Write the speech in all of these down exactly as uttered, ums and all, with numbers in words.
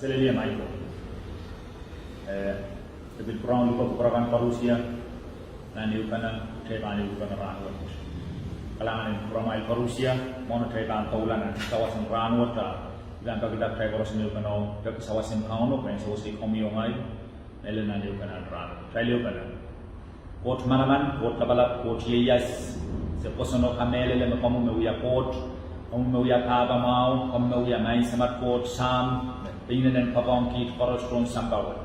Selehlie Michael. Eh, e pil pwurehng lukok pwurokan koarusie nan ehupene, kitail pahn ehupene rahnwet. Kalahngan en pwurehng koarusie, mwohn atail pahn doula nan sawas en rahnwet, ah, I pahn pekida kitail koaros en ehupene, peki sawas en Kauno pwehn sewesei komwi oh ngehi, mehlel nan ehupene en rahnwet. Kitail ehupene. Koht manaman, Koht lapalap, Koht ieias, se pwoson oh kamehlele me komwi me wia Koht, komwi me wia pahpa mwahu, komwi me wia Maing Samat Koht Sahm, me pein en poakohng kiht koaros tohn sampah wet.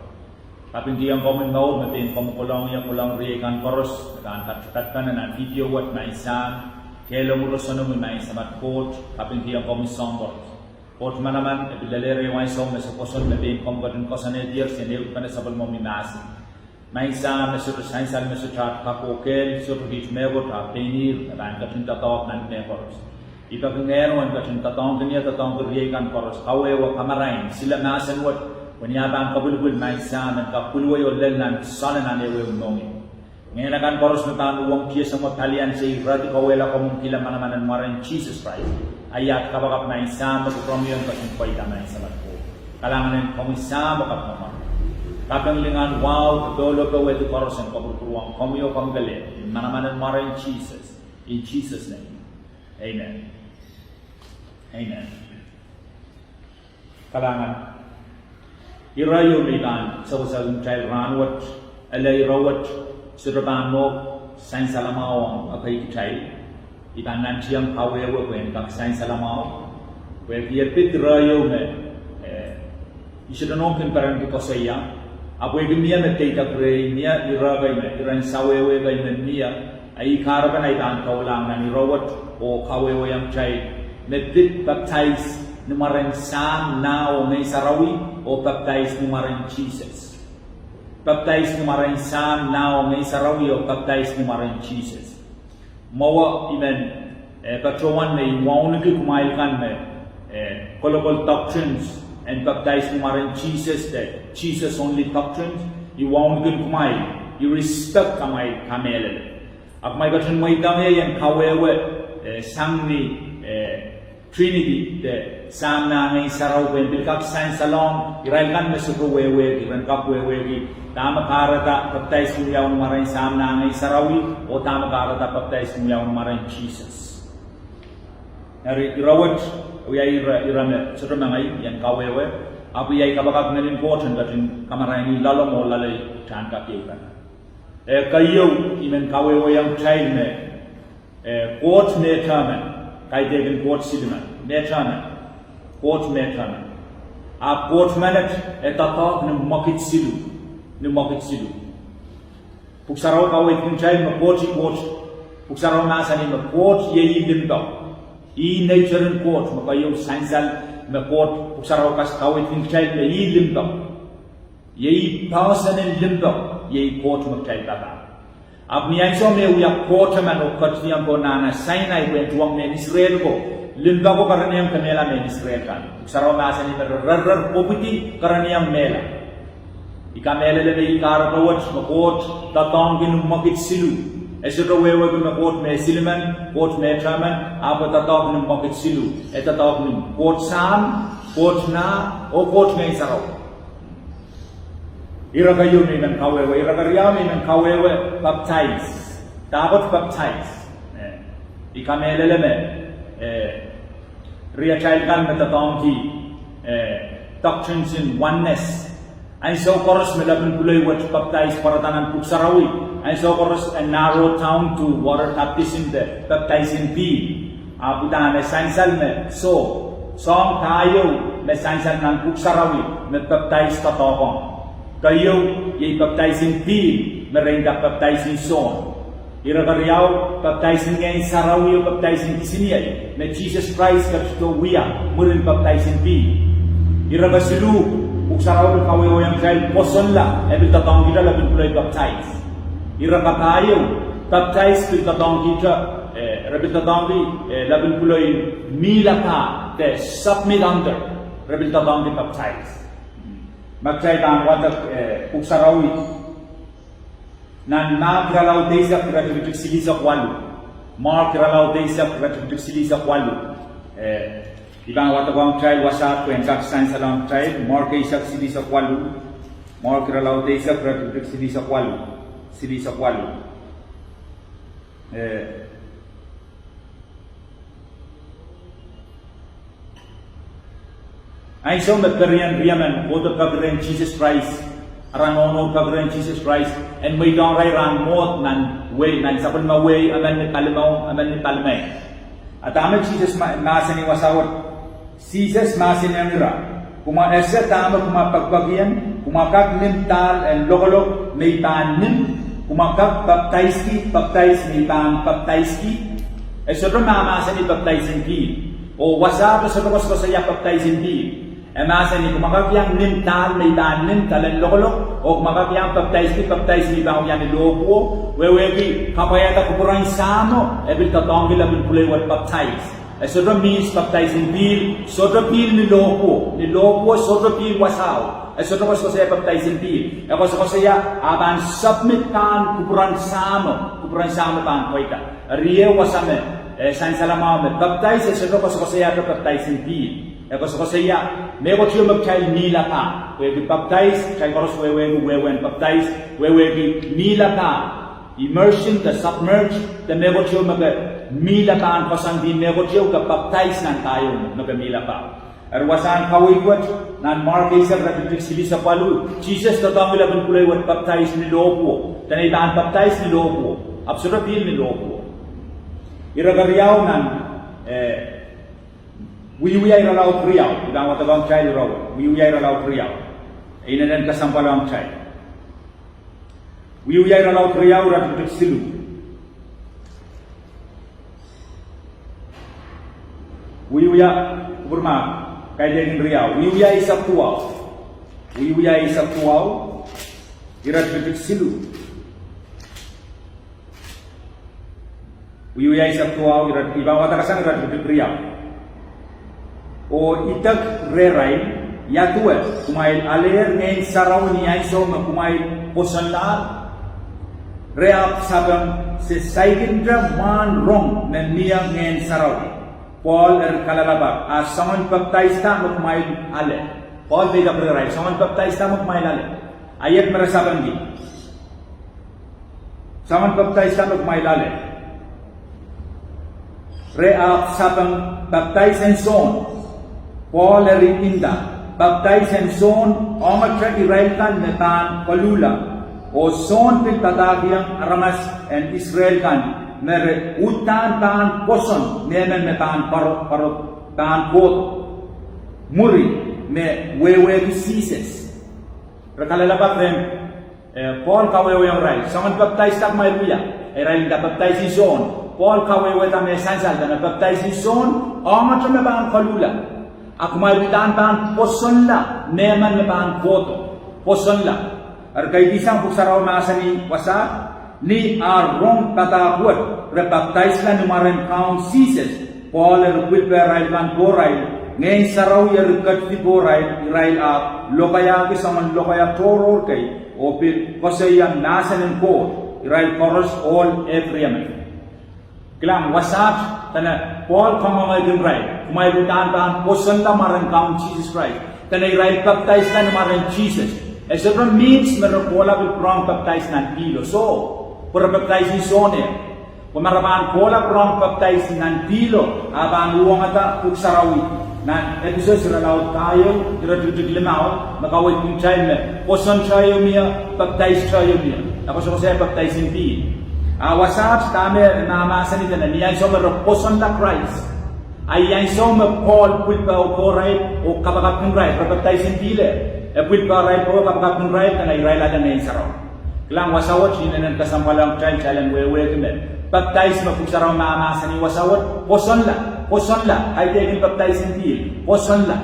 Kapingkihong komwi mour me pein komwi kolahng ie, kolahng riei kan koaros me pahn kat-, katikada nan video wet, Maing Sahm, kehlong roson omwi Maing Samat Koht, kapingkihong komwi soahng koaros. Koht manaman, e pil lel ire wai soh me se pwoson me pein komwi ketin koasoanehdier, se ehupene sapwellimomwi mahsen. Maing Sahm, me sohte sansal, me sohte at kak oh kehl, sohte kiht mehkot, ahpw pein ihr me pahn ketin doadoahk nan mehkoaros. I peki Ngehno en ketin doadoahngkin ie, doadoahngki riei kan koaros, kawehwe, kamarain, sile mahsen wet, pwe ni ah pahn kapwilipwil Maing Sahm, en kak pwilwei oh lel nan sale nan ehuehu mohngiong. Ngehn akan koaros me pahn uhwong tiesomwe palian, se irail kawehla komwi kihla manaman en mwaren Sises Krais. Ahi at kapakap Maing Sahm, me kupwuromwi en ketin pweida Maing Samat Koht. Kalahngan en komwi Sahm, me kak mwamwahu. Kaping, lingan, wahu, popohl oh powehdi koaros en kapwurpwurwong komwi oh komwi kelehpw. Manaman en mwaren Sises. In Jesus' name. Amen. Amen. Kalahngan. Ire ieu me I pahn sewesehkin kitail rahnwet, ele ire wet, sohte pahn mwo sansal mwahu ong ekei kitail. I pahn nantihong kawehwe pwehn kak sansal mwahu. Pwehki e pid ire ieu me, eh, I sohte nohn kin perenki koasoia. Ahpw pwehki mie me deidek rehi, mie ire kei me, iren sawehwe kei me mie, a I kahrepen ahi pahn doulahng nan ire wet oh kawehwehiong kitail me pid papdais ni mwaren Sahm, Nah oh Ngehn Sarawi, oh papdais ni mwaren Sises. Papdais ni mwaren Sahm, Nah oh Ngehn Sarawi, oh papdais ni mwaren Sises. Mwowe I men, eh, patohwan me I wauneki kumwail kan me, eh, kolokol doctrines en papdais ni mwaren Sises de Jesus only doctrines, I wauneki kumwail, I respect amwail kamehlele. Ahpw kumwail ketin mweidohng ie en kawehwe, eh, sang ni, eh, Trinity de Sahm, Nah, Ngehn Sarawi pwehn pil kak sansalohng irail kan me sohte wehwehki, ren kak wehwehki dahme kahrehda papdais ni wiawi ni mwaren Sahm, Nah, Ngehn Sarawi, oh dahme kahrehda papdais ni wiawi ni mwaren Sises. Eri ire wet, wia ire, ire me sohte mengei, I en kawehwe, ahpw I kapakap Ngehn en Koht en ketin kamaraini loalomw oh loalei, kitail en kak ehupene. Eh, keieu, I men kawehwehiong kitail me, eh, Koht mehte men, kaidehkin Koht silimen, mehte men, Koht mehte men. Ahpw Koht menet, e doadoahk ni mwekid siluh, ni mwekid siluh. Pwuhk Sarawi kaweidkin kitail me Koht, Koht, Pwuhk Sarawi mahsanih me Koht iei ih limpoak. Ih nature en Koht, me keieu sansal me Koht, Pwuhk Sarawi kas kaweidkin kitail me ih limpoak. Iei person en limpoak, iei Koht me kitail papah. Ahpw ni ansou me wia Koht emen oh ketidiong pohn nahna Sainai pwehn tuhwong mehn Israel ko, limpoako kereniong kemehla mehn Israel kan. Pwuhk Sarawi mahsanih me re, re, re pwupwidi kereniong mehla. I kamehlele me I kahrepe wet me Koht doadoahngki ni mwekid siluh. E sohte wehwehki me Koht me silimen, Koht mehte men, ahpw e doadoahk ni mwekid siluh. E doadoahk ni Koht Sahm, Koht Nah, oh Koht Ngehn Sarawi. Ire keieu me I men kawehwe, ire keriau me I men kawehwe papdais. Dahkot papdais? Eh, I kamehlele me, eh, riatail kan me doadoahngki, eh, doctrines in oneness. Ansou koaros me lepin pwuloi wet papdais pwarada nan Pwuhk Sarawi, ansou koaros e narrow down to water baptism de papdais en pihl. Ahpw uhdahn e sansal me soh, soahng pahieu me sansal nan Pwuhk Sarawi me papdais doadoahk ong. Keieu, iei papdais en pihl, me re nda papdais en Sohn. Ire keriau, papdais en Ngehn Sarawi oh papdais en kisiniei, me Sises Krais ketido wia mwurin papdais en pihl. Ire kesiluh, Pwuhk Sarawi kawehwehiong kitail pwosonla, e pil doadoahngkihte lepin pwuloi papdais. Ire kapahieu, papdais pil doadoahngkihte, eh, re pil doadoahngki, eh, lepin pwuloi mihla pah, de submit under, re pil doadoahngki papdais. Ma kitail pahn wadek, eh, Pwuhk Sarawi. Nan Mark irelaud eisek, iretikitik silihsek waluh. Mark irelaud eisek, iretikitik silihsek waluh. Eh, I pahn wadekohng kitail wasaht pwe en kak sansalohng kitail, Mark eisek silihsek waluh, Mark irelaud eisek iretikitik silihsek waluh, silihsek waluh. Eh, Ansou me perien riemen kohdo peki rehn Sises Krais, ara nohno peki rehn Sises Krais, en mweidohng irail rahn mwohd nan wehi, nan sapwellime wehi, emen ni palimaun, emen ni palimaun. A dahme Sises ma-, mahsanih wasa wet? Sises mahsanihong ira, kumwa ese dahme kumwa pekipekien, kumwa kak nim dahl en lokolok me I pahn nim, kumwa kak papdaiski papdais me I pahn papdaiski. E sohte mahmahsanih papdaisin pihl. Oh wasaht e sohte koasokoasoia papdaisin pihl. E mahsanih, kumwa kak iang nim dahl me I pahn nim, dahl en lokolok, oh kumwa kak iang papdaiski papdais me I pahn wia ni lohpwuo, wehwehki kapwaiada kupwuren Sahmo, e pil doadoahngki lepin pwulei wet papdais. E sohte mihs papdaisin pihl, sohte pihl ni lohpwuo, ni lohpwuo sohte pihl wasao. E sohte koasokoasoia papdaisin pihl. E koasokoasoia, a pahn submit pahn kupwuren Sahmo, kupwuren Sahmo pahn pweida. Eri e wasa me, eh, sansalamwahu me papdais e sohte koasokoasoiahte papdaisin pihl. E koasokoasoia, mehkot ieu me kitail mihla pahn. Pwehki papdais, kitail koaros wehwehki wehwehn papdais, wehwehki mihla pahn. Immersion de submerge, de mehkot ieu me ke mihla pahn koasoandi, mehkot ieu ke papdais nan pahieu me ke mihla pahn. Eri wasahn kaweid wet, nan Mark eisek iretikitik silihsek waluh, Sises doadoahngki lepin pwulei wet papdais ni lohpwuo, dene I pahn papdais ni lohpwuo, ahpw sohte pihl ni lohpwuo. Ire keriau nan, eh, Wiewia irelaud riau, I pahn wadekohng kitail ire wet, Wiewia irelaud riau. E inenen kesempwal ong kitail. Wiewia irelaud riau iretikitik siluh. Wiewia, kupwurma, kaidehkin riau. Wiewia eisek duwau. Wiewia eisek duwau, iretikitik siluh. Wiewia eisek duwau, ire, I pahn wadek sang iretikitik riau. Oh idek rehrail, ia duwe, kumwail alehr Ngehn Sarawi ni ansou me kumwail pwosonlahr? Re ahpw sapeng, se saikinte mwahn rong me mie Ngehn Sarawi. Pohl eri kalelapak, a soangen papdaisda me kumwail ale? Pohl peidek rehrail, soangen papdaisda me kumwail ale? A iet me re sapengki. Soangen papdaisda me kumwail ale? Re ahpw sapeng, papdais en Sohn. Pohl eri nda, papdais en Sohn ongete irail kan me pahn koluhla, oh Sohn pil padahkihong aramas en Israel kan me re uhdahn pahn pwoson mehmen me pahn paro, paro, pahn kohdo. Mwuri me wehwehki Sises. Re kalelapak rehn, eh, Pohl kawehwehiong irail, soangen papdaisda kumwail wia? Irail nda papdais en Sohn. Pohl kawehwehda me sansal dene papdais en Sohn ongete me pahn koluhla, a kumwail uhdahn pahn pwosonla mehmen me pahn kohdo. Pwosonla. Eri kaidehn sang Pwuhk Sarawi mahsanih wasaht, ni ar rong padahk wet re papdaisla ni mwaren Kaun Sises, Pohl eri pwilpehrail kan pohrail, Ngehn Sarawi eri ketidi pohrail, irail ahpw lokaiahki soangen lokaia tohrohr kei, oh pil koasoia mahsen en Koht, irail koaros ohl ehk riemen. Kilang, wasaht dene Pohl kangoangehkin irail, kumwail uhdahn pahn pwosonla mwaren Kaun Sises Krais, dene irail papdaisla ni mwaren Sises. E sohte mihs me re kohla pil pwurehng papdais nan pihlo, soh, pwe re papdais en Sohn eh. Pwe ma re pahn kohla pwurehng papdais nan pihlo, a pahn uhwongada Pwuhk Sarawi. Nan Episos irelaud pahieu, iretikitik limau, me kaweidkin kitail me pwoson teio mie, papdais teio mie. E koasokoasoia papdaisin pihl. A wasaht dahme mahmahsanih dene ni ansou me re pwosonla Krais, a ni ansou me Pohl pwilpehrail oh kapakapkin irail, re papdaisin pihl eh. E pwilpehrail oh kapakapkin irail dene irail ale Ngehn Sarawi. Kilang, wasa wet inenen kesempwal ong kitail, kitail en wehwehki me papdais me Pwuhk Sarawi mahmahsanih wasa wet, pwosonla, pwosonla, kaidehkin papdaisin pihl, pwosonla.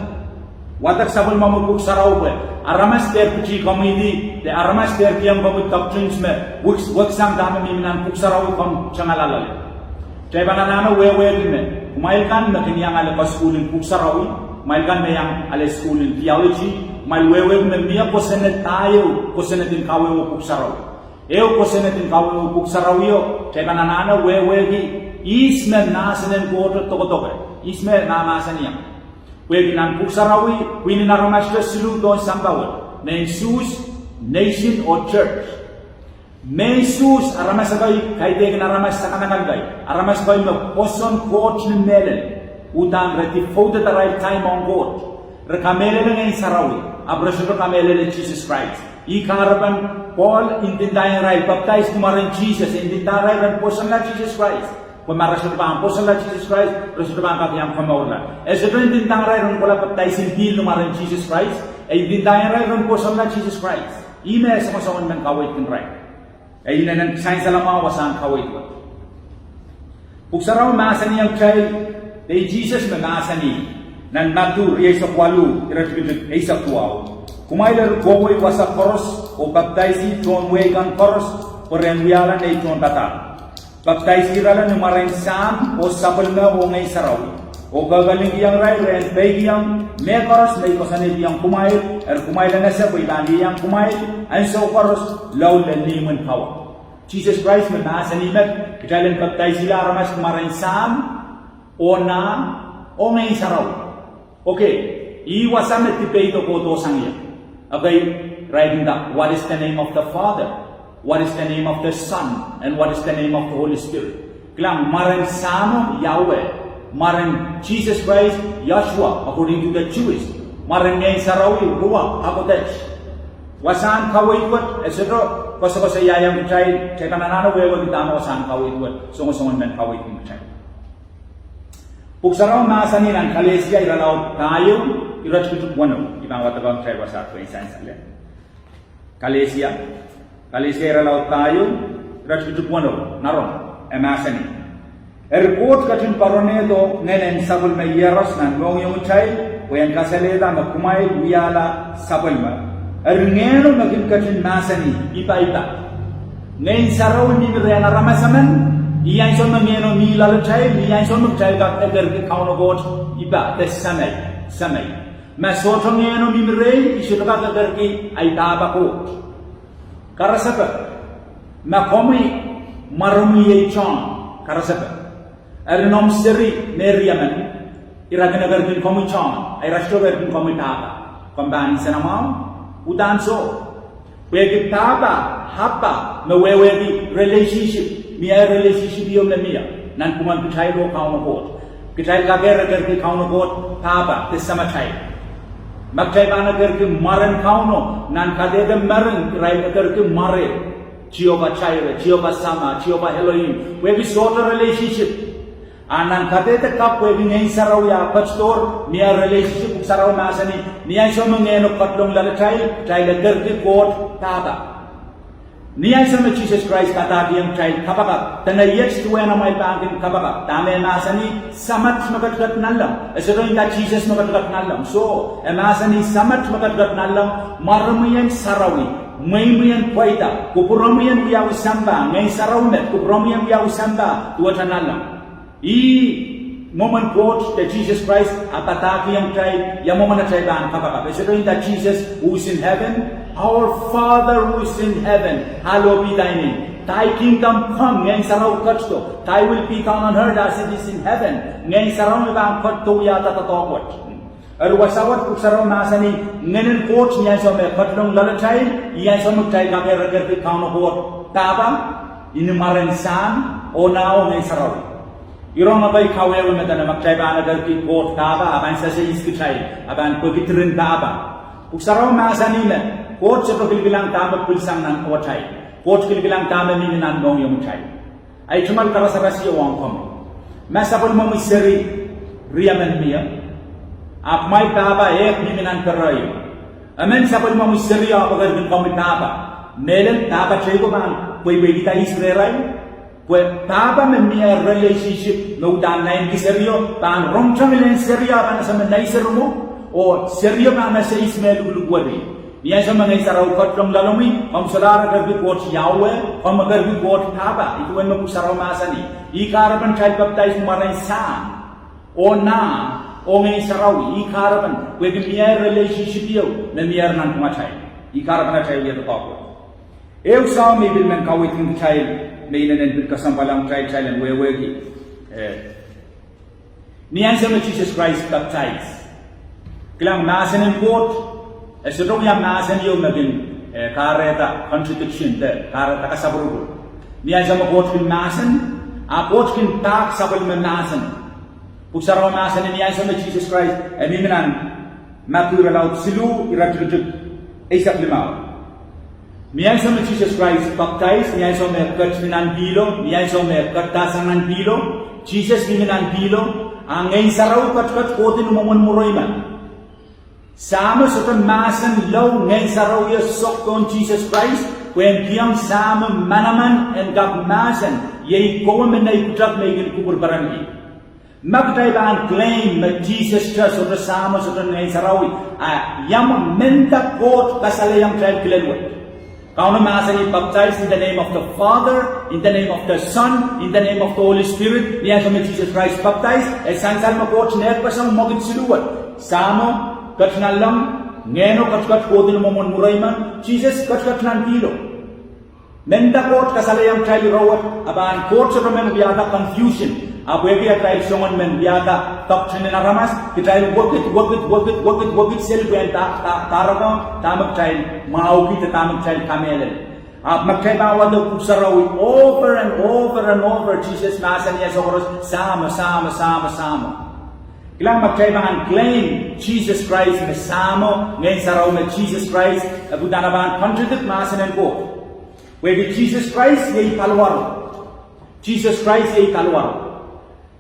Wadek sapwellimomwi Pwuhk Sarawi pwe aramas dehr pitih komwidi, de aramas dehr kihong komwi doctrines me weksang dahme mihmi nan Pwuhk Sarawi komw tengalaloale. Kitail pahn anahne wehwehki me kumwail kan me kin iang ale kasukuhl en Pwuhk Sarawi, kumwail kan me iang ale sukuhl en theology, kumwail wehwehki me mie kosonned pahieu, kosonned en kawehwe Pwuhk Sarawi. Ehu kosonned en kawehwe Pwuhk Sarawio, kitail pahn anahne wehwehki ihs me mahsen en Koht dokedoke, ihs me mahmahsanihong. Pwehki nan Pwuhk Sarawi, pwihn en aramas te siluh pohn sampah wet. Mehn Suhs, nation oh church. Mehn Suhs, aramas ekei, kaidehkin aramas sakanakankai. Aramas ekei me pwoson Koht ni mehlel. Uhdahn re devoted arail time ong Koht. Re kamehlele Ngehn Sarawi, ahpw re sohte kamehlele Sises Krais. Ih kahrepen Pohl ndinda irail, papdais ni mwaren Sises, ndinda irail ren pwosonla Sises Krais. Pwe ma re sohte pahn pwosonla Sises Krais, re sohte pahn kak iang komourla. E sohte ndinda irail ren kohla papdais en pihl ni mwaren Sises Krais, e ndinda irail ren pwosonla Sises Krais. Ih me e songosong en men kaweidkin irail. E inenen sansal mwahu wasahn kaweid wet. Pwuhk Sarawi mahsanihong kitail, dei Sises me mahsanih, nan Madiu rieisek waluh, iretikitik eisek duwau: Kumwail eri kohwei wasa koaros, oh papdaisih tohn wehi kan koaros, pwe re en wiahla nei tohnpadahk. Papdaisih irail ni mwaren Sahm, oh Sapwellime, oh Ngehn Sarawi. Oh kehkehlingiong irail re en peikiong mehkoaros me I koasoanehdiong kumwail, eri kumwail en ese pwe I pahn ieiang kumwail ansou koaros lao lel imwin kawa. Sises Krais me mahsanih me kitail en papdaisihla aramas ni mwaren Sahm, oh Nah, oh Ngehn Sarawi. Okay, ih wasa me debate kohdohsang ie. Okay, right, nda, what is the name of the Father? What is the name of the Son? And what is the name of the Holy Spirit? Kilang, mwaren Sahmo Yahweh, mwaren Sises Krais Yahshua, according to the Jewish, mwaren Ngehn Sarawi Ruach HaKodesh. Wasahn kaweid wet e sohte koasokoasoiaiong kitail, kitail kin anahne wehwehki dahme wasahn kaweid wet songosong en men kaweidkin kitail. Pwuhk Sarawi mahsanih nan Kalesia irelaud pahieu, iretikitik weneu, I pahn wadekohng kitail wasa pwe en sansal ie. Kalesia, Kalesia irelaud pahieu, iretikitik weneu, nan rong, e mahsanih: Eri Koht ketin poaronehdo Ngehn en Sapwellime Iehros nan mohngiongiail, pwe en kasalehda me kumwail wiahla sapwellime. Eri Ngehno me kin ketin mahsanih, I pa, I pa. Ngehn Sarawi mihmi rehn aramas emen, ni ansou me Ngehno mi loalatail, ni ansou me kitail kak ekerki Kauno Koht I pa, de Semei, Semei. Ma sohte Ngehno mihmi rehi, I sohte kak ekerki ahi Pahpa Koht. Karasepe, ma komwi mwaromwi iei Sohn, karasepe, eri noumw seri me riemen, ira kin ekerkin komwi Sohn, a ira sohte ekerkin komwi Pahpa. Komw pahn nsenamwahu? Uhdahn soh. Pwehki Pahpa, Abba, me wehwehki relationship, mie relationship ieu me mie nan pwungen kitail oh Kauno Koht. Kitail kakehr ekerki Kauno Koht Pahpa de Samatail. Ma kitail pahn ekerki mwaren Kauno nan kadehde mering, irail ekerki mware, Jehovah Jireh, Jehovah Shammah, Jehovah Elohim, pwehki sohte relationship. A nan kadehde kapw, pwehki Ngehn Sarawi ah ketidohr, mie relationship. Pwuhk Sarawi mahsanih, ni ansou me Ngehno ketilong loalatail, kitail ekerki Koht Pahpa. Ni ansou me Sises Krais padahkihong kitail kapakap, dene iet duwen amwail pahn kin kapakap, dahme e mahsanih? Samat me ketiket nanleng. E sohte nda Sises me ketiket nanleng. Soh, e mahsanih Samat me ketiket nanleng, mwaromwien sarawi, mweimwien pweida, kupwuromwien wiawi sampah, Ngehn Sarawi met, kupwuromwien wiawi sampah duwehte nanleng. Ih mwomwen Koht de Sises Krais, a padahkihong kitail ia mwomwen atail pahn kapakap. E sohte nda Sises who's in heaven, Our Father who's in heaven, hallowed be thy name. Thy kingdom come, Ngehn Sarawi ketido. Thy will be done on earth as it is in heaven. Ngehn Sarawi pahn ketido wiahda doadoahk wet. Eri wasa wet Pwuhk Sarawi mahsanih, Ngehnen Koht ni ansou me ketilong loalatail, ih ansou me kitail kakehr ekerki Kauno Koht Pahpa, ni mwaren Sahm, oh Nah, oh Ngehn Sarawi. I rong ekei kawehwe me dene ma kitail pahn ekerki Koht Pahpa, a pahn sehse ihs kitail, a pahn pwehki diren pahpa. Pwuhk Sarawi mahsanih me Koht sohte kilkilang dahme pwilsang nan ewetail. Koht kilkilang dahme mihmi nan mohngiongitail. Ahi tungoal karasaras ieu ong komwi. Ma sapwellimomwi seri riemen mie, ahpw kumwail pahpa ehk mihmi nan pereo. Emen sapwellimomwi serio ahpw ekerkin komwi pahpa, mehlel pahpa teieu pahn pweipweikihda ihs rehrail? Pwe pahpa me mie relationship me uhdahn naineki serio pahn rongteng lehn serio, a pahn ese me nei seri mwo, oh serio pahn ese ihs me lukuluk weri. Ni ansou me Ngehn Sarawi ketilong loalomwi, komw solahr ekerki Koht Yahweh, komw ekerki Koht Pahpa, ih duwen me Pwuhk Sarawi mahsanih. Ih kahrepen atail papdais ni mwaren Sahm, oh Nah, oh Ngehn Sarawi, ih kahrepen, pwehki mie relationship ieu me mier nanpwungatail. Ih kahrepen atail wia doadoahk wet. Ehu soahng me I pil men kaweidkin kitail, me inenen pil kesempwal ong kitail, kitail en wehwehki. Eh, ni ansou me Sises Krais papdais, Kilang, mahsen en Koht, e sohte wia mahsen ieu me kin, eh, kahrehda contradiction de kahrehda kasapwurupwur. Ni ansou me Koht kin mahsen, a Koht kin pak sapwellime mahsen. Pwuhk Sarawi mahsanih ni ansou me Sises Krais, e mihmi nan Madiu irelaud siluh, iretikitik eisek limau. Ni ansou me Sises Krais baptais, ni ansou me e ket ni nan pihlo, ni ansou me e ketidahsang nan pihlo, Sises mihmi nan pihlo, a Ngehn Sarawi ketiket kohdi ni mwomwen mwuroi men. Sahmo sohte mahsen lao Ngehn Sarawi e sok pohn Sises Krais, pwe en kihong Sahmo manaman en kak mahsen, iei kowe me nei pwutak me I kin kupwur perenki. Ma kitail pahn claim me Sises te sohte Sahmo, sohte Ngehn Sarawi, a ia me menda Koht kasalehiong kitail kilel wet? Kauno mahsanih, baptize in the name of the Father, in the name of the Son, in the name of the Holy Spirit. Ni ansou me Sises Krais baptais, e sansal me Koht nehkpeseng mwekid siluh wet. Sahmo, ket nanleng, Ngehno ketiket kohdi ni mwomwen mwuroi men, Sises ketiket nan pihlo. Menda Koht kasalehiong kitail ire wet, a pahn Koht sohte men wiahda confusion, a pwehki atail soangen men wiahda doctrine en aramas, kitail wekid, wekid, wekid, wekid, wekid seli pwe en da, da, darodohng dahme kitail mwahuki de dahme kitail kamehlele. Ahpw ma kitail pahn wahdo Pwuhk Sarawi over and over and over, Sises mahsanih ansou koaros, Sahmo, Sahmo, Sahmo, Sahmo. Kilang, ma kitail pahn claim Sises Krais me Sahmo, Ngehn Sarawi me Sises Krais, e pwuhk dahme pahn contradict mahsen en Koht. Pwehki Sises Krais iei paliwaro. Sises Krais iei paliwaro.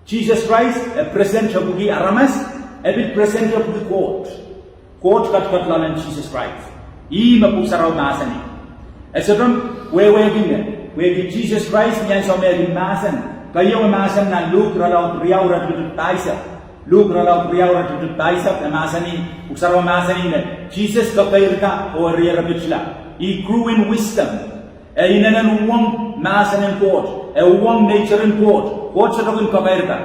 Sises Krais e present epwiki aramas, e pil present epwiki Koht. Koht ketiket loalen Sises Krais. Ih me Pwuhk Sarawi mahsanih. E sohte wehwehki me, pwehki Sises Krais ni ansou me e kin mahsen, keieu e mahsen nan Luk irelaud riau, iretikitik pahisek. Luk irelaud riau, iretikitik pahisek, e mahsanih, Pwuhk Sarawi mahsanih me Sises kekeirda oh e rierepitla. He grew in wisdom. E inenen uhwong mahsen en Koht, e uhwong nature en Koht. Koht sohte kin kekeirda.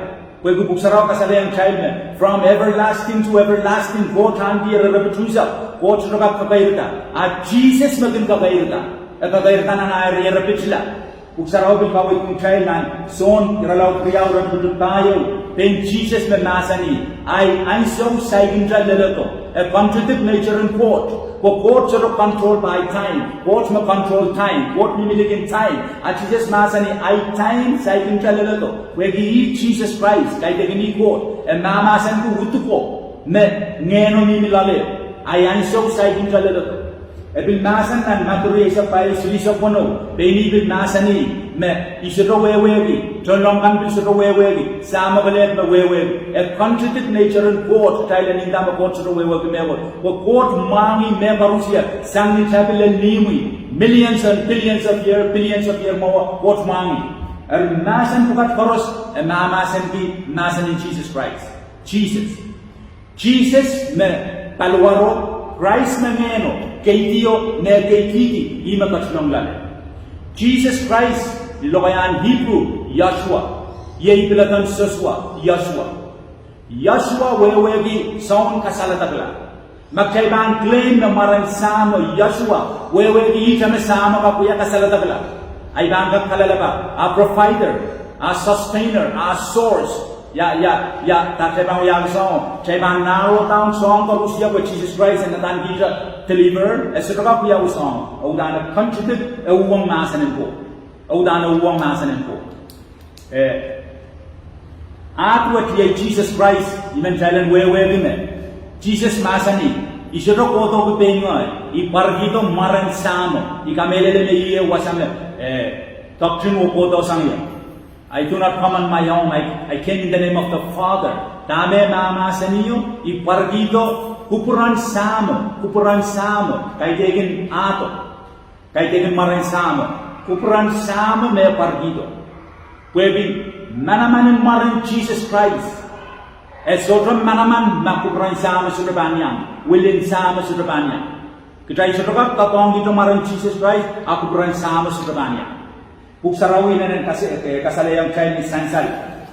Pwehki Pwuhk Sarawi kasalehiong kitail me from everlasting to everlasting, Koht ahneki e rierepit unsek. Koht sohte kak kekeirda. A Sises me kin kekeirda. E kekeirda nan ah rierepitla. Pwuhk Sarawi pil kaweidki kitail nan Sohn irelaud riau, iretikitik pahieu, pein Sises me mahsanih, Ahi ansou saikinte leledo. E contradict nature en Koht. Pwe Koht sohte control by time. Koht me control time. Koht mihmi likin time. A Sises mahsanih, Ahi time saikinte leledo. Pwehki ih Sises Krais, kaidehkin ih Koht, e mahmahsenki uduko me Ngehno mihmi loale. Ahi ansou saikinte leledo. E pil mahsen nan Madiu eisek pahieu, silihsek weneu, pein ih pil mahsanih me I sohte wehwehki, tohnleng kan pil sohte wehwehki, Sahmo kelehpw me wehwehki. E contradict nature en Koht, kitail en nda me Koht sohte wehwehki mehkot. Pwe Koht mwahngih mehkoaros, sang ni tapin lel imwi, millions and billions of year, billions of year mwowe Koht mwahngih. Eri mahsen pwukat koaros, e mahmahsenki mahsen en Sises Krais. Sises. Sises me paliwaro, Krais me Ngehno, keidiong me keidiki, ih me ketilong loale. Sises Krais, ni lokaiahn Ipru, Yahshua, iei piladan Sosua, Yahshua. Yahshua wehwehki soun kasaledekla. Ma kitail pahn claim me mwaren Sahmo Yahshua, wehwehki ihte me Sahmo kak wia kasaledekla. Ahi pahn kak kalelapak, ah provider, ah sustainer, ah source. Ia, ia, ia, dahte pahn wiahki soahng, kitail pahn narrow down soahng koaros pwe Sises Krais en adaneki deliverer, e sohte kak wiawi soahng, e uhdahn contradict, e uhwong mahsen en Koht. E uhdahn uhwong mahsen en Koht. Eh, ahd wet iei Sises Krais, I men kitail en wehwehki me Sises mahsanih, I sohte kohdohki pein ngehi, I pwarkihdo mwaren Sahmo, I kamehlele me ih wasa me, eh, doctrine o kohdo sang ie. I do not come on my own, I, I came in the name of the Father. Dahme mahmahsenih, I pwarkihdo kupwuren Sahmo, kupwuren Sahmo, kaidehkin ahdo. Kaidehkin mwaren Sahmo, kupwuren Sahmo me pwarkihdo. Pwehki manaman en mwaren Sises Krais, e sohte manaman ma kupwuren Sahmo sohte pahn iang, wilin Sahmo sohte pahn iang. Kitail sohte kak doadoahngkihte mwaren Sises Krais, a kupwuren Sahmo sohte pahn iang. Pwuhk Sarawi inenen kas-, eh, kasalehiong kitail ni sansal,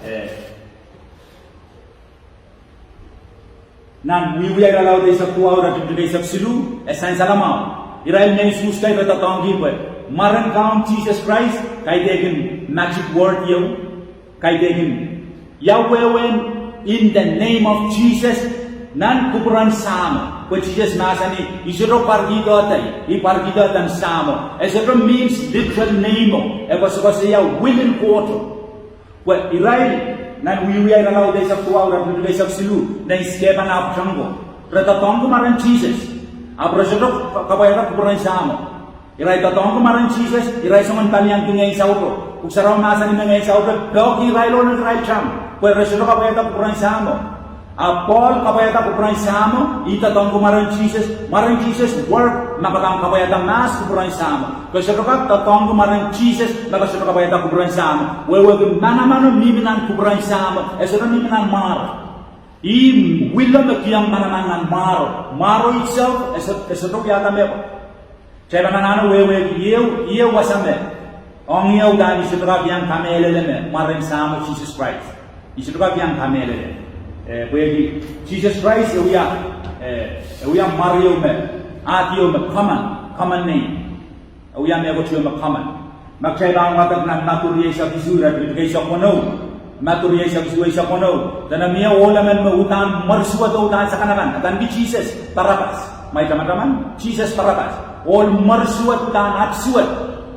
eh, nan Wiewia irelaud eisek duwau, iretikitik eisek siluh, e sansal mwahu. Irail mehn Suhs kei re doadoahngki pwe mwaren Kaun Sises Krais, kaidehkin magic word ieu, kaidehkin, ia wehwehn in the name of Jesus, Nan kupwuren Sahmo, pwe Sises mahsanih, I sohte pwarkihdohte, I pwarkihdo eden Sahmo. E sohte means literal name o, e koasokoasoia will en Koht o. Pwe irail, nan Wiewia irelaud eisek duwau, iretikitik eisek siluh, nein Skepan ah pwutak ko, re doadoahngki mwaren Sises. Ahpw re sohte kapwaiada kupwuren Sahmo. Irail doadoahngki mwaren Sises, irail soangen palian ngehn sauto. Pwuhk Sarawi mahsanih me ngehn sauto peki irail oh irail tang, pwe re sohte kapwaiada kupwuren Sahmo. Ahpw Pohl kapwaiada kupwuren Sahmo, ih doadoahngki mwaren Sises, mwaren Sises work, ma ke pahn kapwaiada mahs kupwuren Sahmo. Ke sohte kak doadoahngki mwaren Sises, ma ke sohte kapwaiada kupwuren Sahmo. Wehwehki manaman o mihmi nan kupwuren Sahmo, e sohte mihmi nan mwaro. Ih will o me kihong manaman nan mwaro. Mwaro itself, e soh-, e sohte wiahda mehkot. Kitail pahn anahne wehwehki, ieu, ieu wasa me, ong ieu udahn I sohte kak iang kamehlele me mwaren Sahmo Sises Krais. I sohte kak iang kamehlele. Eh, pwehki Sises Krais e wia, eh, e wia mwar ieu me, ahd ieu me common, common name. E wia mehkot ieu me common. Ma kitail pahn wadek nan Madiu rieisek isuh, iretikitik eisek weneu. Madiu rieisek isuh eisek weneu. Dene mie ohl emen me uhdahn mwersuwed oh uhdahn sakanakan. Adaneki Sises Barapas. Mwein tamataman, Sises Barapas. Ohl mwersuwed uhdahn apwsuwed.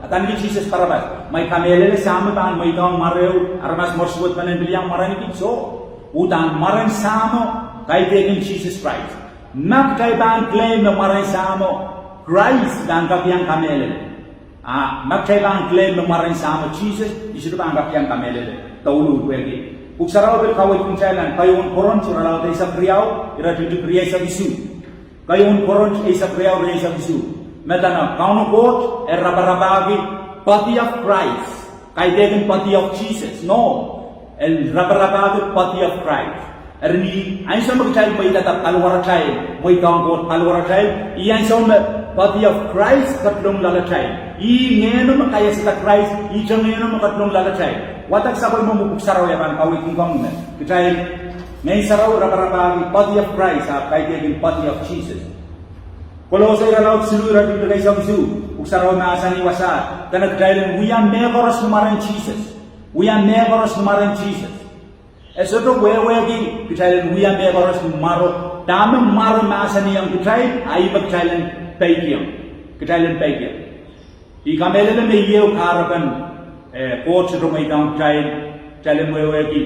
Adaneki Sises Barapas. Mwein kamehlele Sahmo pahn mweidohng mwar ehu, aramas mwersuwed pahn en pil iang mwareniki, soh. Uhdahn mwaren Sahmo, kaidehkin Sises Krais. Ma kitail pahn claim me mwaren Sahmo Krais, I pahn kak iang kamehlele. Ah, ma kitail pahn claim me mwaren Sahmo Sises, I sohte pahn kak iang kamehlele. Douluhl pwehki Pwuhk Sarawi pil kaweidkin kitail nan keieun Korint irelaud eisek riau, iretikitik rieisek isuh. Keieun Korint eisek riau, rieisek isuh. Me dene Kauno Koht e raparapahki body of Christ. Kaidehkin body of Jesus. No. E raparapahki body of Christ. Eri ni ansou me kitail mweidada paliwaratail, mweidohng Koht paliwaratail, ih ansou me body of Christ ketilong loalatail. Ih ngehno me kaiasada Krais, ihte ngehno me ketilong loalatail. Wadek sapwellime pwuhk sarawi e pahn kaweidkin komwi me kitail, Ngehn Sarawi raparapahki body of Christ, ahpw kaidehkin body of Jesus. Kolose irelaud siluh, iretikitik eisek isuh, Pwuhk Sarawi mahsanih wasa, dene kitail en wia mehkoaros ni mwaren Sises. Wia mehkoaros ni mwaren Sises. E sohte wehwehki kitail en wia mehkoaros ni mwaro. Dahme mwaro mahsanihong kitail, a ih me kitail en peikiong. Kitail en peikiong. I kamehlele me ieu kahrepen, eh, Koht sohte mweidohng kitail, kitail en wehwehki,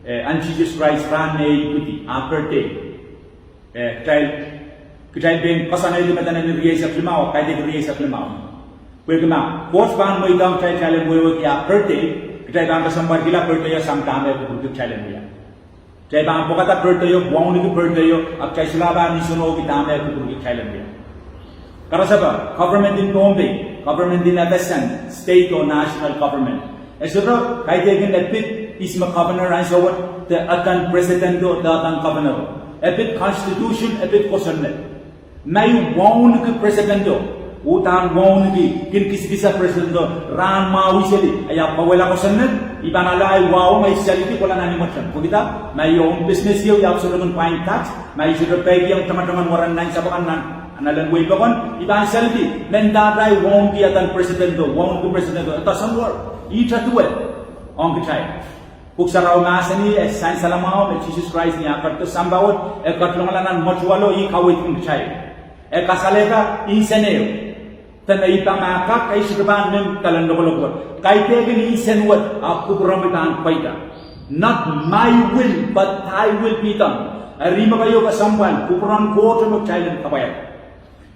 eh, ahn Sises Krais rahn me e ipwidi, ah birthday. Eh, kitail, kitail pein koasoanehdi me dene ni rieisek limau, kaidehk rieisek limau. Pwehki ma Koht pahn mweidohng kitail, kitail en wehwehki ah birthday, kitail pahn kesempwalkihla birthday o sang dahme e kupwurki kitail en wia. Kitail pahn pwekada birthday o, wauneki birthday o, ahpw kitail solahr pahn nsenohki dahme e kupwurki kitail en wia. Karasepe, government in Pohnpei, government in FSM, state or national government, e sohte kaidehkin e pid ihs me governor ansou wet, de eden president o, de eden governor o. E pid constitution, e pid kosonned. Ma I wauneki president o, uhdahn wauneki kin kisikisa president o rahn mwahu seli, I ahpw kawehla kosonned, I pahn ale ahi wahu me I salidi kohla nan imwetem. Pwehki dah? Ma I own business ieu, I ahpw sohte kin pwain tax, ma I sohte peikiong tamataman weren nan sapwkan nan anahnen wehi pokon, I pahn salidi. Mendahte I wauneki eden president o, wauneki president o, it doesn't work. Ihte duwe ong kitail. Pwuhk Sarawi mahsanih, e sansal mwahu me Sises Krais ni ah ketido sampah wet, e ketilongala nan mwetuwelo, ih kaweidkin kitail. E kasalehda nsen ehu. Dene I pahn, ma kak, I sohte pahn men kalen lokolok wet. Kaidehkin nsen wet, ahpw kupwuromwi pahn pweida. Not my will, but thy will be done. Eri me keieu kesempwal, kupwuren Koht me kitail en kapwaiada.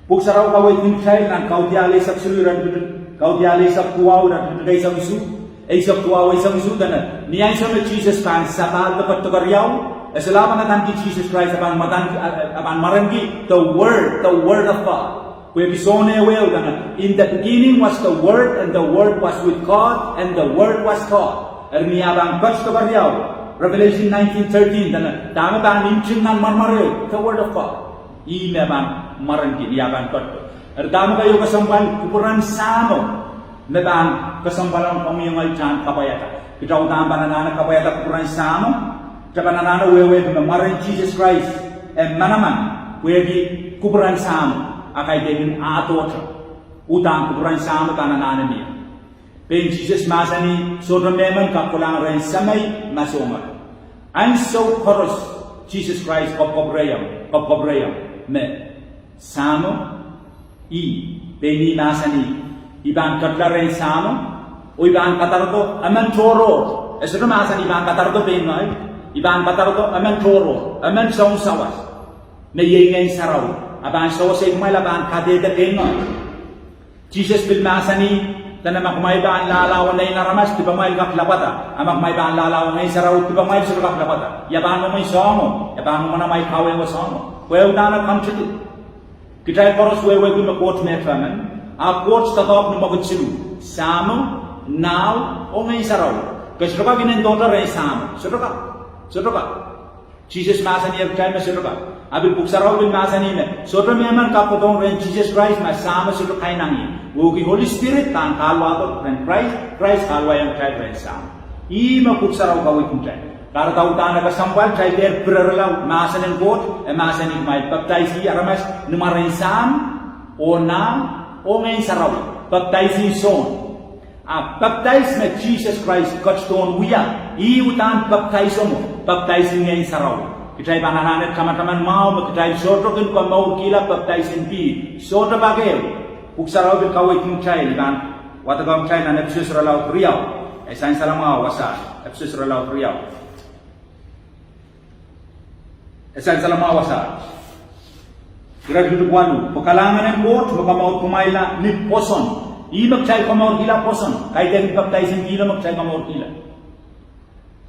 Pwuhk Sarawi kaweidkin kitail nan Kaudiahl eisek siluh, iretikitik, Kaudiahl eisek duwau, iretikitik eisek isuh, eisek duwau, eisek isuh, dene ni ansou me Sises pahn sapahl de ketido keriau, e solahr pahn adaneki Sises Krais, e pahn mwarenki, e pahn mwarenki the Word, the Word of God. Pwehki Sohn ehu ehu dene, in the beginning was the Word, and the Word was with God, and the Word was God. Eri ni ah pahn ketido keriau, Revelation nineteen thirteen dene, dahme pahn nting nan mwarmwareo, the Word of God. Ih me pahn mwarenki ni ah pahn ketido. Eri dahme keieu kesempwal? Kupwuren Sahmo me pahn kesempwal ong komwi oh ngehi tahn kapwaiada. Kitail uhdahn pahn anahne kapwaiada kupwuren Sahmo, kitail pahn anahne wehwehki me mwaren Sises Krais e manaman, pwehki kupwuren Sahmo, a kaidehkin ahdohte. Uhdahn kupwuren Sahmo pahn anahne mie. Pein Sises mahsanih, sohte mehmen kak kolahng rehn Semei ma soh ngehi. Ansou koaros Sises Krais kapwkapwurehiong, kapwkapwurehiong me Sahmo, ih, pein ih mahsanih, I pahn ketla rehn Sahmo, oh I pahn kadarodo emen tohrohr. E sohte mahsanih I pahn kadarodo pein ngehi, I pahn kadarodo emen tohrohr, emen sounsawas, me iei Ngehn Sarawi, a pahn sewese kumwail, a pahn kadehde pein ngehi. Sises pil mahsanih, dene ma kumwail pahn lahlahwe Nein Aramas, dipamwail kak lapwada. A ma kumwail pahn lahlahwe Ngehn Sarawi, dipamwail sohte kak lapwada. Ia pahn mwomwen soahngo? Ia pahn mwomwen amwail kawehwe soahngo? Pwe udahn e contradict. Kitail koaros wehwehki me Koht me emen, a Koht doadoahk ni mwekid siluh: Sahmo, Nahl, oh Ngehn Sarawi. Ke sohte kak inendohte rehn Sahmo. Sohte kak. Sohte kak. Sises mahsanih kitail me sohte kak. A pil Pwuhk Sarawi pil mahsanih me sohte mehmen kak kohdohng rehn Sises Krais ma Sahmo sohte kainangih. Wehwehki Holy Spirit pahn kahluwahdo rehn Krais, Krais kahluwahiong kitail rehn Sahmo. Ih me Pwuhk Sarawi kaweidkin kitail. Kahrehda udahn e kesempwal kitail dehr pirerla mahsen en Koht, e mahsanih kumwail papidaisih aramas ni mwaren Sahm, oh Nahl, oh Ngehn Sarawi. Papidaisin Sohn. A papidais me Sises Krais ketidohn wia, ih udahn papidaiso mwo, papidaisin Ngehn Sarawi. Kitail pahn anahne tamataman mwahu me kitail sohte kin komourkihla papidaisin pihl. Sohte pak ehu. Pwuhk Sarawi pil kaweidkin kitail, I pahn wadekohng kitail nan Episos irelaud riau, e sansal mwahu wasa, Episos irelaud riau. E sansal mwahu wasa. Iretikitik waluh: Pwe kalahngan en Koht me komourkumwailla ni pwoson. Ih me kitail komourkihla pwoson. Kaidehn papidaisin pihlo me kitail komourkihla.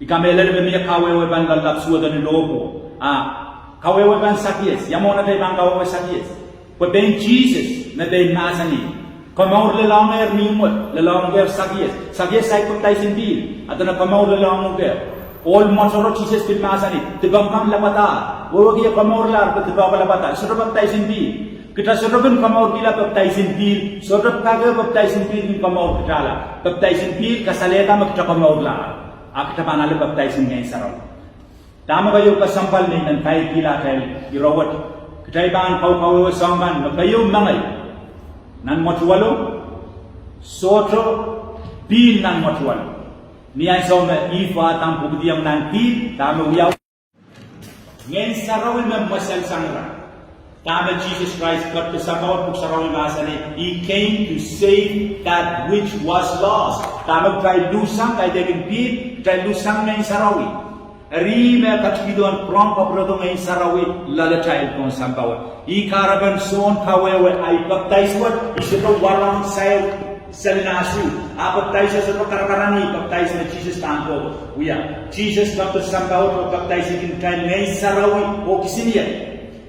I kamehlele me mie kawehwe pahn loallap suwedo ni lohpwuo. A kawehwe pahn Sakies. Ia mwohn atail pahn kawehwe Sakies? Pwe pein Sises me pein mahsanih, komour lelohngehr ni imwet, lelohngehr Sakies. Sakies saik papidaisin pihl, a dene komour lelohngehr. Ohl mwotoro Sises pil mahsanih, dipomw kan lapwadahr. Wehwehki e komourlahr pwe dipoake lapwadahr. Sohte papidaisin pihl. Kita sohte kin komourkihla papidaisin pihl. Sohte pak ehu papidaisin pihl kin komour kitala. Papidaisin pihl kasalehda me kita komourlahr, a kita pahn ale papidaisin Ngehn Sarawi. Dahme keieu kesempwal me I men kailkihla atail ire wet? Kitail pahn kaukawehwe soahng kan me keieu mengei nan mwetuwelo, sohte pihl nan mwetuwelo. Ni ansou me Ihp oh Adam pwukidiong nan pihl, dahme wiawi? Ngehn Sarawi me mweselsang ira. Dahme Sises Krais ketido sampah wet? Pwuhk Sarawi mahsanih, He came to save that which was lost. Dahme kitail luhssang? Kaidehkin pihl, kitail luhssang Ngehn Sarawi. Eri me ketikihdohn pwurehng kapwuredo Ngehn Sarawi loalatail pohn sampah wet. Ih kahrepen Sohn kawehwe, a I papidais wet, I sohte warohng sair selin ahsuh. A papidais sohte karakarahk ni papidais me Sises pahn kohdo wia. Sises ketido sampah wet oh papidaiski kitail Ngehn Sarawi oh kisiniei.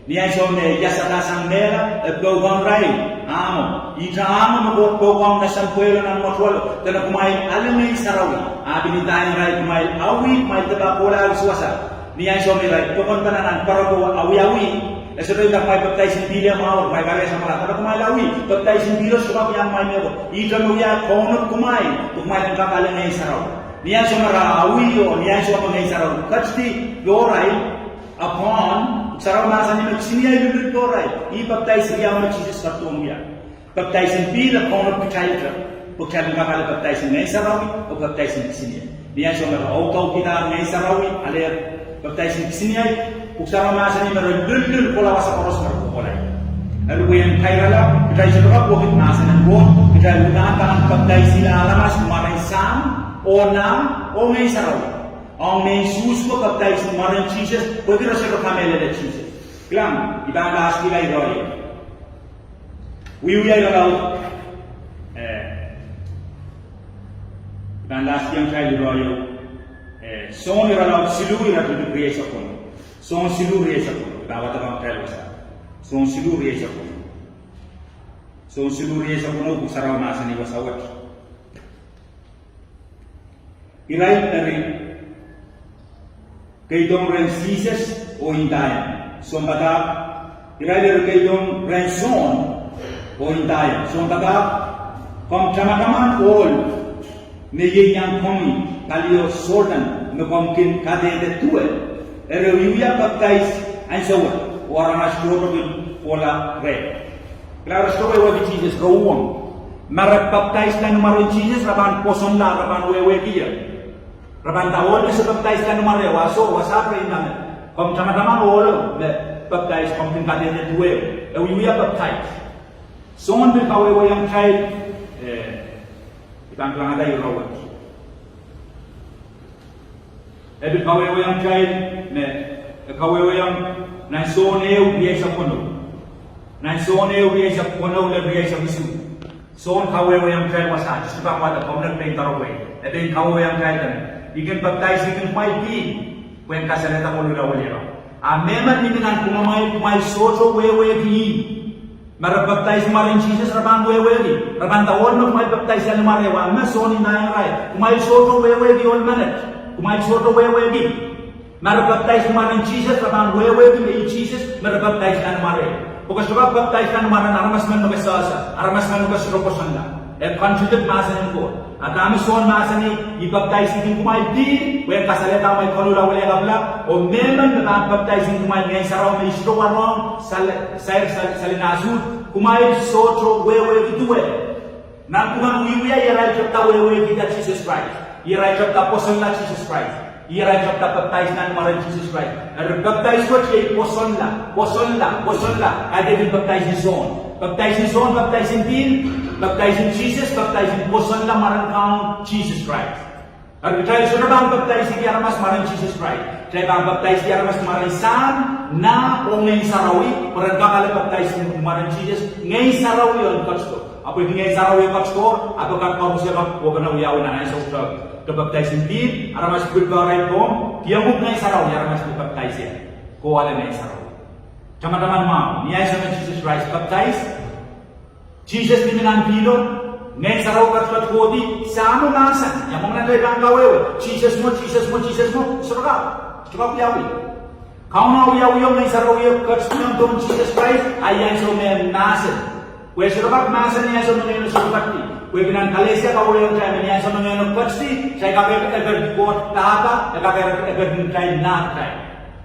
Ni ansou me iasada sang mehla, e pwukoahng irail? Ahmo. Ihte ahmo me Koht pwukoahng nan sampah wet nan mwetuwelo, dene kumwail ale Ngehn Sarawi. A pil ndaiong irail kumwail awih, kumwail dehr pahn kohla wisiwasa. Ni ansou me irail pokon pene nan pwarodo awiawi, e sohte nda kumwail papidaisin pihl mwahu, kumwail pahn samwala. Dene kumwail awih, papidaisin pihlo sohte kak iang kumwail mehkot. Ihte me wia kaunop kumwail, kumwail en kak ale Ngehn Sarawi. Ni ansou me irail awih oh ni ansou me Ngehn Sarawi ketidi pohrail, a pahn, Pwuhk Sarawi mahsanih me kisiniei lulul pohrail. Ih papidais riau me Sises ketidohn wia. Papidaisin pihl e kaunop kitail te, pwe kitail en kak ale papidaisin Ngehn Sarawi oh papidaisin kisiniei. Ni ansou me re audaudkihda Ngehn Sarawi, ale papidaisin kisiniei, Pwuhk Sarawi mahsanih me re lullul kohla wasa koaros me re kohkohla ie. Eri pwe en kairala, kitail sohte kak wekid mahsen en Koht, kitail uhdahn pahn papidaisihla aramas ni mwaren Sahm, oh Nahl, oh Ngehn Sarawi. Ong mehn Suhs ko papidais ni mwaren Sises, pwehki re sohte kamehlele Sises. Kilang, I pahn lastihla ire ieu. Wiewia irelaud, eh, I pahn lastihla ire ieu. Eh, Sohn irelaud siluh, iretikitik rieisek weneu. Sohn siluh rieisek weneu. I pahn wadekohng kitail wasa. Sohn siluh rieisek weneu. Sohn siluh rieisek weneu, Pwuhk Sarawi mahsanih wasa wet. Irail eri keidohng rehn Sises oh ndaiong, Sounpadahk, irail eri keidohng rehn Sohn oh ndaiong, Sounpadahk, komw tamataman ohl me ieiang komwi palio Sordan me komw kin kadehde duwe? Eri e wiewia papidais ansou wet, oh aramas tohto kin kohla reh. Kilang, re sohte wehwehki Sises, re uhwong. Ma re papidais nan mwaren Sises, re pahn pwosonla, re pahn wehwehki ie. Re pahn nda ohl me se papidais nan mware, waso, wasa pwe inda me Komw tamataman ohlo me papdais, komw kin kadehde duwe, e wiewia papdais. Sohn pil kawehwehiong kitail, eh, I pahn kilangada ire wet. E pil kawehwehiong kitail me, e kawehwehiong nan Sohn ehu rieisek weneu. Nan Sohn ehu rieisek weneu lel rieisek isuh. Sohn kawehwehiong kitail wasa, sohte pahn wada, komw nek pein doaropwe. E pein kawehwehiong kitail dene, I kin papdaisihkin kumwail pihl pwehn kasalehda koluhla wiliakapw. A mehmen mihmi nanpwungamwail, kumwail sohte wehwehki ih. Ma re papdais ni mwaren Sises, re pahn wehwehki. Re pahn nda, ohl me kumwail papdaisla ni mwaren, wa me Sohn ndaiong irail, kumwail sohte wehwehki ohl menet. Kumwail sohte wehwehki. Ma re papdais ni mwaren Sises, re pahn wehwehki me ih Sises me re papdaisla ni mwaren. Pwe ke sohte kak papdaisla ni mwaren aramas men me ke sehse, aramas men me ke sohte pwosonla. E contradict mahsen en Koht. A dahme Sohn mahsanih? I papdaisihkin kumwail pihl pwehn kasalehda amwail koluhla wiliakapwla, oh mehmen me pahn papdaisihkin kumwail Ngehn Sarawi me I sohte warohng sal-, sair sal-, salin ahsuhd, kumwail sohte wehwehki duwe. Nanpwungen wiewia, irail tepda wehwehkihda Sises Krais. Irail tepda pwosonla Sises Krais. Irail tepda papdais nan mwaren Sises Krais. Eri papdais wet iei pwosonla, pwosonla, pwosonla. Kaidehn papdais en Sohn. Papdais en Sohn, papdais en pihl, papdais en Sises, papdais en pwosonla mwaren Kaun Sises Krais. Eri kitail sohte pahn papdaisihki aramas mwaren Sises Krais. Kitail pahn papdaisihki aramas mwaren Sahm, Nah, oh Ngehn Sarawi, pwe ren kak ale papdais ni mwaren Sises, Ngehn Sarawi en ketido. Ahpw pwehki Ngehn Sarawi e ketido, ahpw e kak koarusie kak kohpene wiawi nan ansou. Ke papdais ni pihl, aramas pil pahrail komw, kihong uhk Ngehn Sarawi, aramas me papdais ie. Ke ale Ngehn Sarawi. Tamataman mwahu, ni ansou me Sises Krais papdais, Sises mihmi nan pihlo, Ngehn Sarawi ketiket kohdi, Sahmo mahsanih, ia mwomwen atail pahn kawehwe, Sises mwo, Sises mwo, Sises mwo, sohte kak, sohte kak wiawi. Kauno wiawio, Ngehn Sarawi e ketido pohn Sises Krais, a ni ansou me mahsen. Pwe sohte kak mahsen ni ansou me Ngehno sohte ketido. Pwehki nan Kalesia kawehwehiong kitail me ni ansou me Ngehno ketido, kitail kak ekerki Koht Pahpa, e kak ekerki kitail Nah kitail.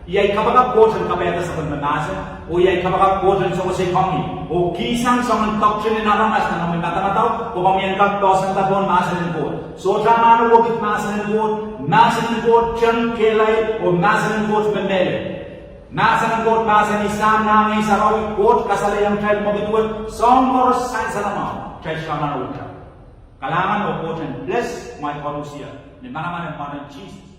Iei kapakap Koht en kapaiada sapwellime mahsen, oh iei kapakap Koht en sewese komwi, oh kihsang soangen doctrine en aramas nan omwi madamadau, pwe komwi en kak poahsoanda pohn mahsen en Koht. Sohte anahne wekid mahsen en Koht, mahsen en Koht teng kehlail, oh mahsen en Koht me mehlel. Mahsen en Koht mahsanih Sahm, Nah, Ngehn Sarawi, Koht kasalehiong kitail mwekid wet, soahng koaros sansal mwahu, kitail sohte anahne wekida. Kalahngan oh Koht en bless kumwail koarusie, ni manaman en mwaren Sises.